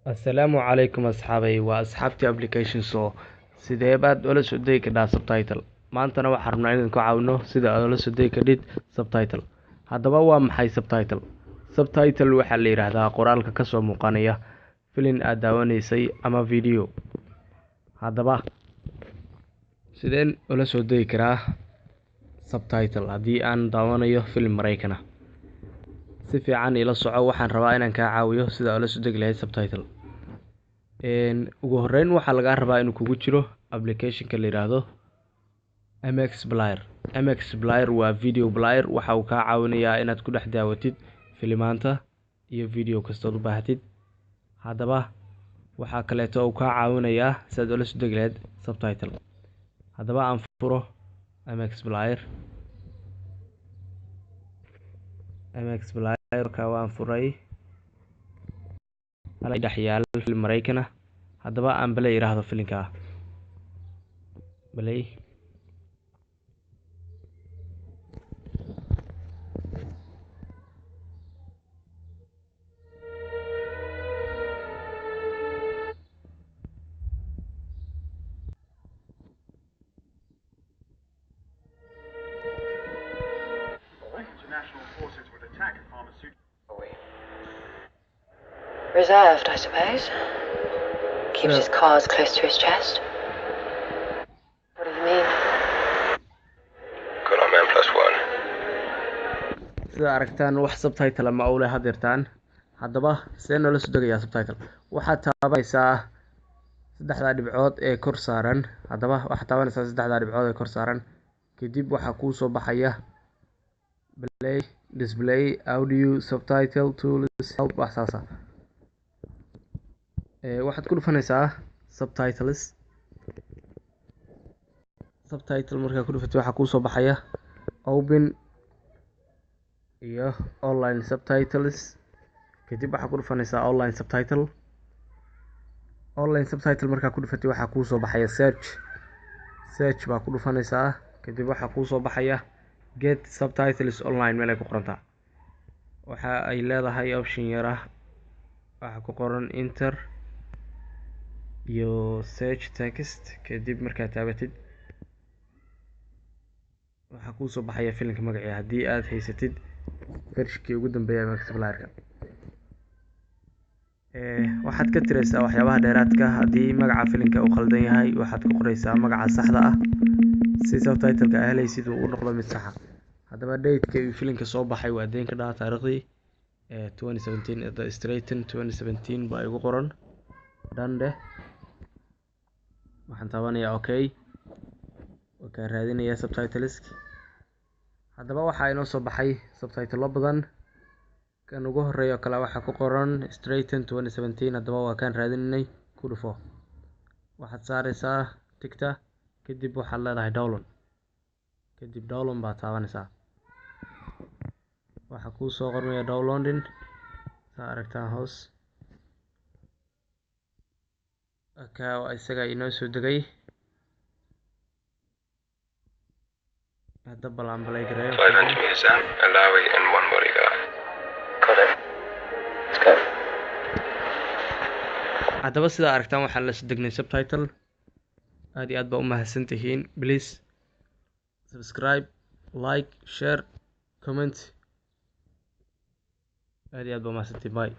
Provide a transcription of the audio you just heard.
Assalaamu calaykum asxaabay, waa asxaabtii application. So sidee baad ula soo degi kadhaa subtitle? Maantana waxaan rabnaa inaan ku caawino sida aad ula soo degi kadhid subtitle. Haddaba waa maxay subtitle? Subtitle waxaa la yidhaahdaa qoraalka kasoo muuqanaya filin aad daawanaysay ama video. Haddaba sideen ula soo degi karaa subtitle haddii aan daawanayo filim Maraykana? Si fiican ila soco, waxaan rabaa inaan kaa caawiyo sida ula soo degi lahayd subtitle. Ugu horeyn waxaa lagaa rabaa inuu kugu jiro applicationka la yidhaahdo MX Player. MX Player waa video player. Waxa uu kaa caawinayaa inaad ku dhex daawatid filimaanta iyo video kastood u baahatid. Haddaba waxaa kaleeto uu kaa caawinayaa si aad ula soo degi lahayd subtitle. Haddaba aan furo MX Player. MX Playerka waan furay, dhex yaala film Maraykana. Haddaba aan play yidhaahdo filimka, play. International forces would attack a pharmaceutical. Reserved, I suppose. Keeps his cards close to his chest. What do you mean? Got our man plus one. Sida aragtaan, wax subtitle ma ule hadeertaan. Haddaba see noola soo degayaa subtitle? Waxaad taabanaysaa saddexdaa dhibcood ee kor saaran. Haddaba waxaad taabanaysaa saddexdaa dhibcood ee kor saaran. Kadib waxaa kuu soo baxaya play, display, audio, subtitle, tools, help, wax saasa. Waxaad ku dhufanaysaa subtitles. Subtitle markaa ku dhufatay, waxaa kuu soo baxaya open iyo online subtitles. Kadib waxaa ku dhufanaysaa online subtitle. Online subtitle markaa ku dhufatay, waxaa kuu soo baxaya search. Search baa ku dhufanaysaa. Kadib waxaa kuu soo baxaya get subtitles online meel ay ku qorantaa. Waxa ay leedahay option yar ah, waxaa ku qoran enter iyo search text. Kadib markaad taabatid, waxaa kuu soo baxaya filimka magaciisa haddii aad haysatid versionkii ugu dambeeya MX Playerka. Waxaad ka tiraysaa waxyaabaha dheeraadka. Haddii magaca filimka uu khaldan yahay, waxaad ku qoraysaa magaca saxda ah si subtitleka aa helaysid uu u noqdo mid saxa. Haddaba dateka uu filimka soo baxay waa deen ka dhaca taariikhdii 2017. The Straighten 2017 baa igu qoran. Done dheh. Waxaan taabanayaa okay. Waa kaa raadinayaa subtitles. Haddaba waxaa inoo soo baxay subtitlo badan. Kan ugu horeeya oo kale waxaa ku qoran Straighten 2017. Haddaba waa kaan raadinay. Ku dhufo, waxaad saaraysaa tigta. Kadib waxaad leedahay download. Kadib download baad taabanaysaa. Waxaa kuu soo qormaya downloading, saa aragtaan hoos. Ka waa isaga inoo soo degay. Hadda bal aan play gareeyo. 500 meters out, Alawi and one bodyguard. Got it. Let's go. Haddaba sidaa aragtaan, waxaan la soo degnay subtitle. Aad iyo aad baa u mahadsan tihiin. Please subscribe, like, share, comment. Aad iyo aad baa umahadsantihiin. Bye.